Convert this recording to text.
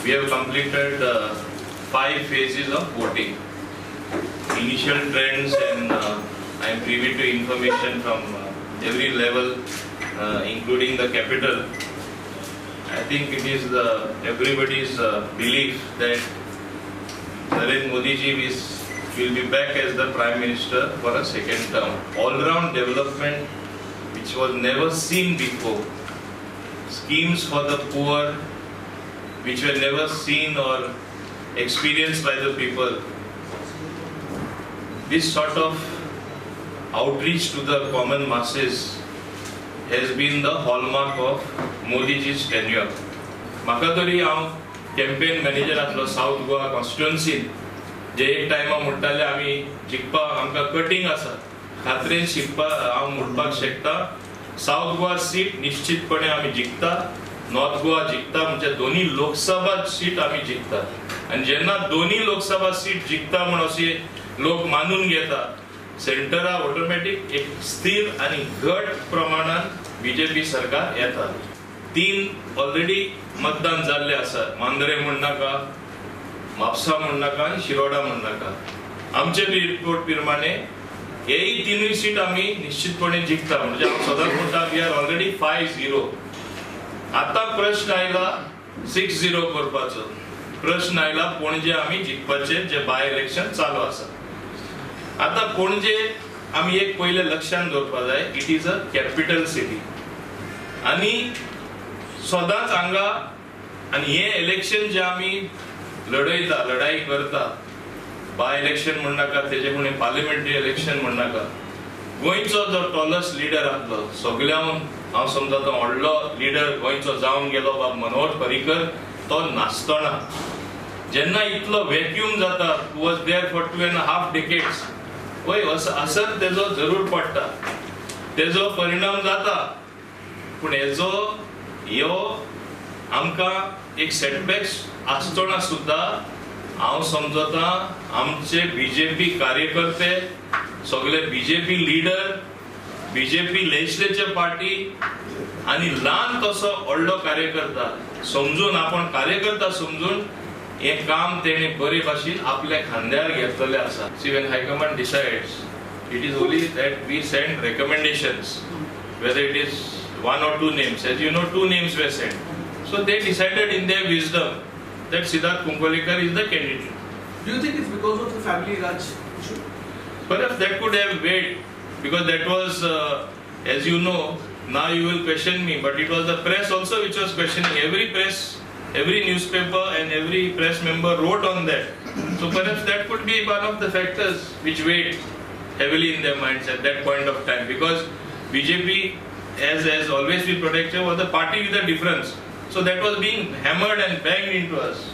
We have completed 5 phases of voting. Initial trends and I am privy to information from every level, including the capital. I think it is everybody's belief that Narendra Modi ji will be back as the Prime Minister for a second term. All-round development which was never seen before. Schemes for the poor which were never seen or experienced by the people. This sort of outreach to the common masses has been the hallmark of Modi ji's tenure. म्हाका तरी हांव campaign manager आसलो south Goa कॉन्स्टिट्युएन्सीन, जे एक टायमा म्हणटाले आमी जिखपाक आमकां cutting आसा, खात्रेन शिकपाक हांव म्हणपाक शकता सावथ गोवा सीट निश्चितपणे आमी जिखता, नॉर्थ गोवा जिखता, म्हणजे दोन्ही लोकसभा सीट आमी जिखता. आनी जेन्ना दोन्ही लोकसभा सीट जिखता म्हण अशें लोक मानून घेता, सेंटरा ऑटोमॅटीक एक स्थिर आनी घट प्रमाणान बीजेपी सरकार येता. 3 ऑलरेडी मतदान जाल्ले आसा, मांद्रे म्हण नाका, म्हापसा म्हण नाका आनी शिरोडा म्हण नाका. आमचे रिपोर्ट प्रमाणे हेय 3 सीट आमी निश्चितपणे जिखता. म्हणजे हांव सदांच म्हणटा we are already 5-0. आतां प्रश्न आयला 6-0 करपाचो प्रश्न आयला. पणजे आमी जिखपाचे जे बाय इलेक्शन चालू आसा. आतां पणजे आमी एक पयलें लक्षांत दवरपा जाय, it is a capital city आनी सदांच हांगा आनी हें इलेक्शन जें आमी लढयता, लढाई करता, बाय इलेक्शन म्हण नाका, तेजे फुडें पार्लिमेंटरी इलेक्शन म्हण नाका, गोंयचो जो टॉलस्ट लिडर आसलो सगळ्यान हांव समजा तो व्हडलो लिडर गोंयचो जावन गेलो बाब मनोहर पर्रीकर, तो नासतना जेन्ना इतलो वॅक्यूम जाता, was there for 2.5 decades, वय असर तेजो जरूर पडटा, तेजो परिणाम जाता. पूण हेजो ह्यो आमकां एक सेटबॅक्स आसतना सुद्दां हांव समजता आमचे बीजेपी कार्यकर्ते, सगळे BJP leader, BJP legislature party आनी ल्हान तसो व्हडलो कार्यकर्ता समजून, आपण कार्यकर्ता समजून हें काम तेणें बरे भाशेन आपल्या खांद्यार घेतलेलें आसा. See, when high command decides, it is only that we send recommendations, whether it is 1 or 2 names. As you know, 2 names were sent. So they decided in their wisdom that Siddharth Kunkolienkar is the candidate. Do you think it's because of the family Raj issue? Perhaps that could have weighed, because that was, as you know, now you will question me, but it was the press also which was questioning. Every press, every newspaper and every press member wrote on that. So perhaps that could be one of the factors which weighed heavily in their minds at that point of time, because BJP, as always we protected, was the party with a difference. So that was being hammered and banged into us.